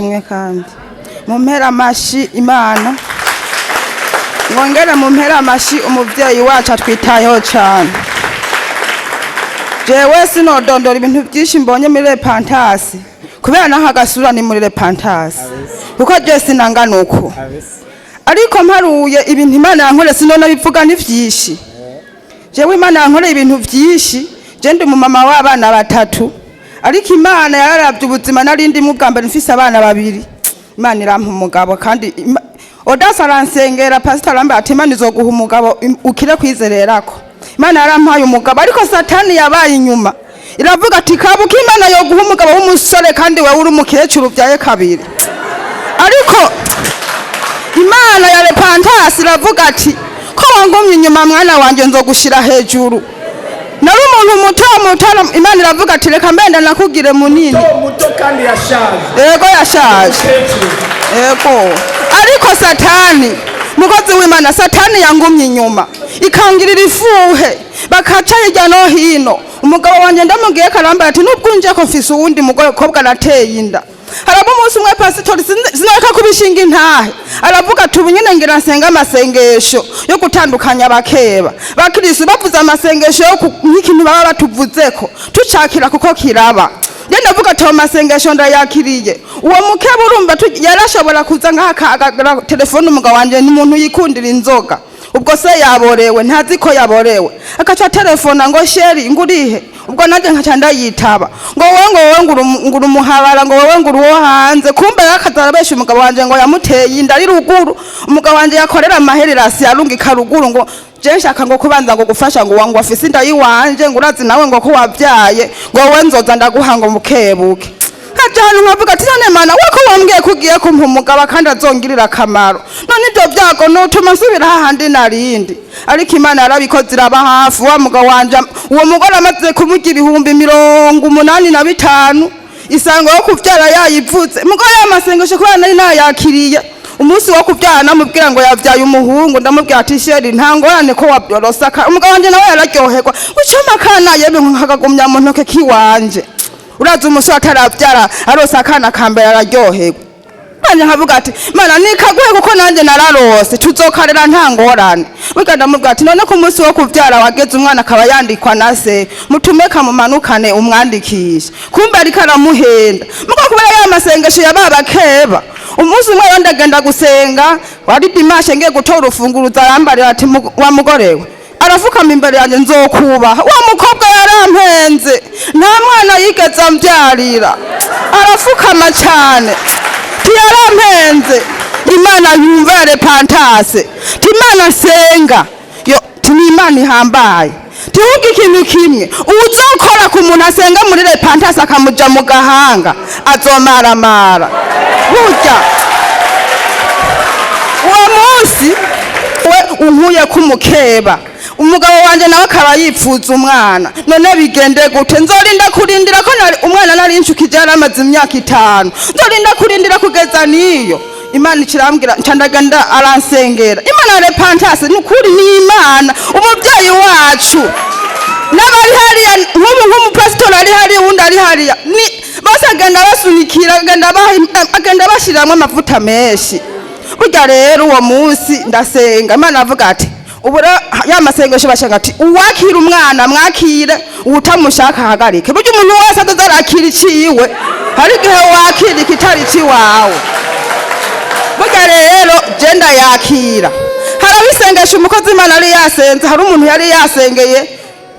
Imwe kandi mumpera amashi Imana, mwongere mumpera amashi umuvyeyi wacu atwitayeho cane. Jewe sinodondora ibintu byinshi mbonye muri Repentance, kubera naho agasura ni muri Repentance, kuko je sinangana uko. Ariko mparuye ibintu Imana yankoreye, sinona bivuga, ni vyinshi. Jewe Imana yankoreye ibintu vyinshi. Je ndi umumama w'abana batatu, ariko Imana yararavye ubuzima nari ndimwo ubwa mbere mfise abana babiri, Imana irampa umugabo. Kandi Odasi aransengera, pastor arambwira ati: "Imana izoguha umugabo ukire kwizererako." Imana yarampaye umugabo, ariko Satani yabaye inyuma iravuga ati: "Kabuka, Imana yoguha umugabo w'umusore kandi wewe uri umukecuru ubyaye kabiri?" Ariko Imana ya Repentance iravuga ati: "Ko wangumye inyuma, mwana wanjye, nzogushira hejuru." Nari umuntu muto muto, Imana iravuga ati: "Reka mbenda nakugire munini." Muto muto kandi yashaje. Yego, yashaje. Umukecuru. Yego, ariko Satani, mukozi w'Imana, Satani yangumye inyuma ikangirira ifuhe, bakaca hirya no hino. Umugabo wanjye ndamubwiye, karamba ati: "Nubwo unje ko mfise uwundi mukobwa nateye inda." Haraba umunsi umwe pasitori, sinareka kubishinga intahe, aravuga ati: "Ubu nyine ngira nsenga amasengesho yo gutandukanya abakeba." Bakristo bavuze amasengesho yo nk'ikintu baba batuvuzeko tucakira kuko kiraba. Njye ndavuga ati: "Ayo masengesho ndayakiriye." Uwo mukeba urumva yarashobora kuza nk'aka telefone. Umugabo wanje ni umuntu yikundira inzoga, ubwo se yaborewe, ntazi ko yaborewe, akaca telefona ngo: "Chéri, ngurihe?" Ubwo nanjye nkaca ndayitaba ngo: "Wowe," ngo: "wowe nguri umuhabara," ngo: "wowe nguri uwo hanze." Kumbe yakaza arabesha umugabo wanje ngo yamuteye inda ari ruguru. Umugabo wanje yakorera amaherirasi yarungika ruguru ngo: "Je nshaka ngo kubanza ngo gufasha," ngo wangu afise inda yiwanje, ngo: "Urazi nawe ngo ko wabyaye," ngo: "wowe nzoza ndaguha," ngo mukebuke. Nkaja ahantu nkavuga ati: "None Mana, we ko wambwiye ko ugiye kumpa umugabo kandi azongirira akamaro, none ibyo byago nutuma nsubira hahandi narindi?" Ariko Imana yarabikoze, iraba hafi. Wa mugabo wanje, uwo mugore amaze kumurya 85,000, isango yo kuvyara yayivuze. Mugabo y'amasengesho, kubera nari nayakiriye, umunsi wo kuvyara namubwira ngo yavyaye umuhungu. Ndamubwira ati: "Chéri, nta ngorane ko waborosaka." Umugabo wanje nawe yararyoherwa, gucuma akana yebe nkakagumya mu ntoke kiwanje. Urazi umusore ataravyara arose akana ka mbere araryoherwa. Nanjye nkavuga ati: "Mana, nikaguhe kuko nanjye nararose, tuzokarera nta ngorane." Burya ndamubwira ati: "None ku munsi wo kuvyara wageze, umwana akaba yandikwa na se, mutume kamumanukane umwandikishe." Kumbe ariko aramuhenda. Muko kubera ya masengesho ya baba keba, umunsi umwe rero ndagenda gusenga, wari dimanche, ngiye gutora urufunguruzo, arambarira ati: "Wa mugore we," arafukama imbere yanjye: "Nzokubaha." Wa mukobwa yarampenze, nta mwana yigeze ambyarira. Arafukama cyane, tiyarampenze. Imana yumva ya Repentance, timana nsenga yo, ni Imana ihambaye. Tihuga ikintu kimwe, uzokora ku muntu asenga muri Repentance akamuja mu gahanga azomaramara. Burya uwo munsi we unkuye kumukeba, umugabo wanje nawe akaba yipfuza umwana, none bigende gute? Nzorinda kurindira ko umwana nari nshukije yari amaze imyaka 5, nzorinda kurindira kugeza niyo Imana ikirambwira. Nca ndagenda, aransengera. Imana ya Repentance ni ukuri ni Imana umubyeyi wacu. N'abari hariya nk'ubu, nk'umupasitori ari hariya, uwundi ari hariya, ni bose agenda basunikira, agenda bashiramwo amavuta menshi. Burya rero uwo munsi ndasenga, Imana avuga ati ubu rero ya masengesho bashenga ati: "Uwakira umwana mwakire, uwutamushaka ahagarike." Burya umuntu wese azoza arakira iciwe, hari igihe wakira ikitari iciwawe. Burya rero je ndayakira. Harabisengesha umukozi Imana yari yasenze, hari umuntu yari yasengeye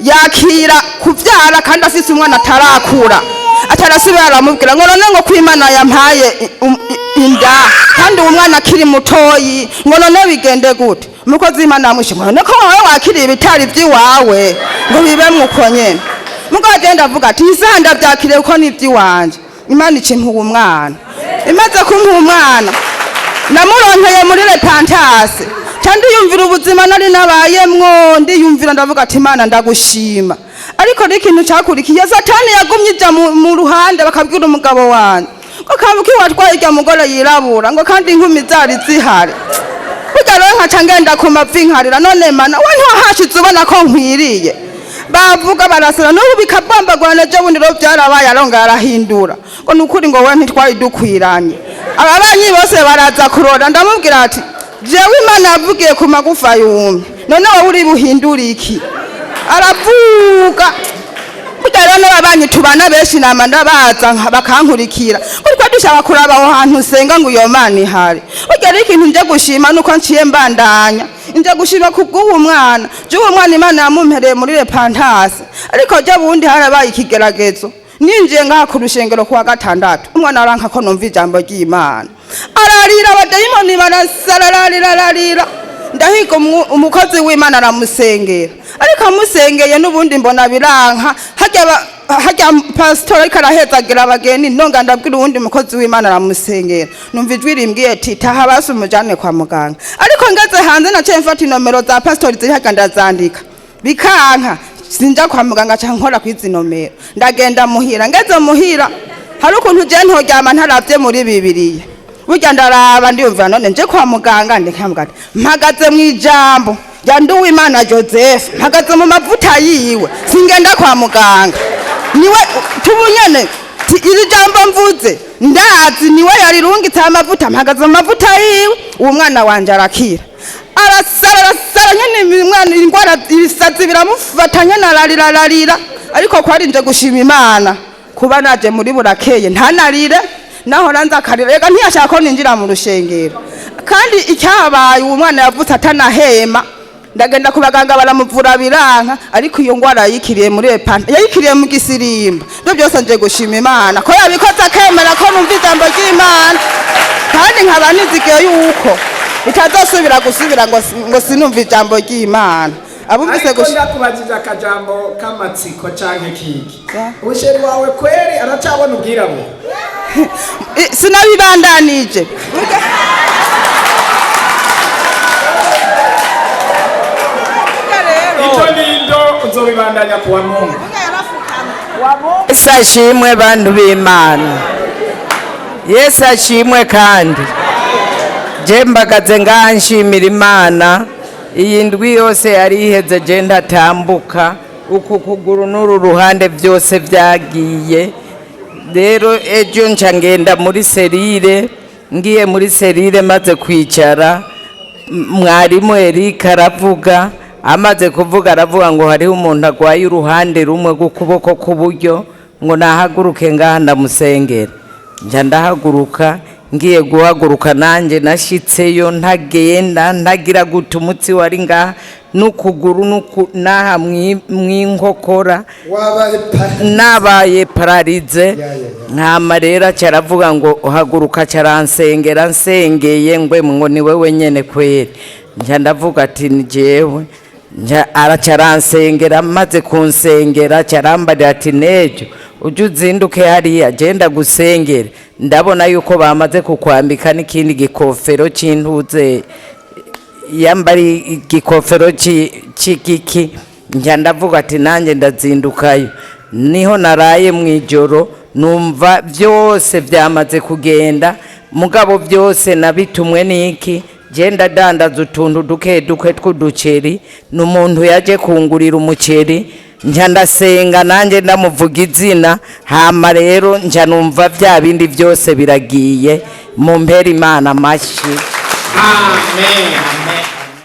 yakira kuvyara kandi afise umwana atarakura, atarasubira. Aramubwira ngo: "None," ngo, "ko Imana yampaye inda kandi uwo mwana akiri mutoyi," ngo, "none bigende gute?" Umukozi w'Imana yamwishe ngo: "None ko wowe wakiriye ibitari vy'iwawe, ngo bibemwo uko nyene." Mugabo agenda avuga ati: "Isaha ndavyakiriye kuko ni ivy'iwanje." Imana ica impuha umwana. Imaze kumpa umwana, namuronkeye muri Repentance, ca ndiyumvira ubuzima nari nabayemwo, ndiyumvira, ndavuga ati: "Imana, ndagushima." Ariko n'ikintu cakurikiye, Satani yagumye ija mu ruhande, bakabwira umugabo wanje ngo: "Kabuki watwaye irya mugore yirabura," ngo kandi inkumi zari zihari. Burya rero nkaca ngenda ku mavi nkarira: "None Mana, we ntiwahashize ubona ko nkwiriye?" Bavuga barasara n'ubu bikabambagurana. Ejo bundi rero byarabaye, aronga arahindura ngo: "Ni ukuri," ngo: "we ntitwari dukwiranye." Ababanyi bose baraza kurora. Ndamubwira ati: "Jewe Imana yavugiye ku magufa yumye, none wowe uri buhindure iki?" Aravuga burya rero n'ababanyi tubana benshi nama ndabaza bakankurikira kuko dushaka kuraba aho hantu usenga ngo iyo Mana ihari. Burya rero ikintu nje gushima nuko nciye mbandanya, nje gushima kubw'uwo mwana. Jewe uwo mwana Imana yamumpereye muri repentance, ariko jya bundi harabaye ikigeragezo. Ninjiye ngaha ku rushengero kuwa gatandatu, umwana aranka ko numva ijambo ry'Imana, ararira, abadayimoni barasara, ararira, ararira. Ndahiga umukozi w'Imana aramusengera, ariko amusengeye n'ubundi mbona biranka. Harya pasitori ariko arahezagira abageni, nonga ndabwira uwundi mukozi w'Imana aramusengera. Numva ijwi rimbwiye ati: "Taha basi umujane kwa muganga." Ariko ngeze hanze naciye mfata inomero za pasitori ziri harya ndazandika, bikanka, sinja kwa muganga, ca nkora kwizi nomero. Ndagenda muhira. Ngeze muhira hari ukuntu je ntoryama ntaravye muri Bibiliya. Burya ndaraba, ndiyumvira: none nje kwa muganga? Ndikamuga ati: "Mpagaze mu ijambo rya Nduwimana Joseph, mpagaze mu mavuta yiwe, singenda kwa muganga." Niwe tubunyene iri jambo mvuze ndazi niwe yarirungitse amavuta, mpagaze mu mavuta yiwe. Uwo mwana wanje arakira, arasara, arasara nyene umwana, indwara ibisazi biramufata nyene, ararira, ararira. Ariko kwari nje gushima Imana kuba naje muri burakeye ntanarire, nahora nza akarira. Reka ntiyashaka ko ninjira mu rushengero. Kandi icyabaye, uwo mwana yavutse atanahema. Ndagenda ku baganga baramuvura biranka, ariko iyo ngwara yayikiriye muri epanta, yayikiriye mu gisirimba. Ibyo byose nje gushima Imana ko yabikoze, akemera ko numva ijambo ry'Imana, kandi nkaba nizigiye yuko bitazosubira gusubira ngo sinumva ijambo ry'Imana. Abumvise Ariko ndakubajije akajambo k'amatsiko canke kiki? Ya. Ubusheri wawe kweri aracabona ubwirabure? Sinabibandanije. Ito nindo uzobibandanya kuwa Mungu. Yesu ashimwe, bantu b'Imana. Yesu ashimwe. Kandi je mbagaze ngaha nshimira Imana. Iyi ndwi yose yari iheze je ntatambuka, uku kuguru n'uru ruhande byose byagiye. Rero ejo nca ngenda muri cellule. Ngiye muri cellule, maze kwicara, mwarimu Eric aravuga. Amaze kuvuga aravuga ngo hariho umuntu arwaye uruhande rumwe rw'ukuboko k'uburyo, ngo nahaguruke ngaha ndamusengera. Nja ndahaguruka. Ngiye guhaguruka nanjye nashyitseyo ntagenda, ntagira guta umutsi wari ngaha n'ukuguru n'aha mw'inkokora. Wabaye Nabaye paralysé. Ya, ya, ya. Nkama rero aca aravuga ngo uhaguruka, aransengera. Nsengeye ngwe ngo ni wewe nyene kweri? Nca ndavuga ati: "Ni jewe." Nca araca aransengera. Amaze kunsengera aca arambarira ati: "Nejo ujye uzinduke hariya genda gusengera, ndabona yuko bamaze kukwambika n'ikindi gikofero c'intuze." Yambari igikofero c'igiki. Njya ndavuga ati: "Nanjye ndazindukayo." Niho naraye mu ijoro, numva byose byamaze kugenda. Mugabo byose nabitumwe n'iki? Genda dandaza utuntu duke duke tw'uduceri, ni umuntu yaje kungurira umuceri, njya ndasenga nanjye ndamuvuga izina. Hama rero njya numva bya bindi byose biragiye. Mumpera Imana amashyi. Amen.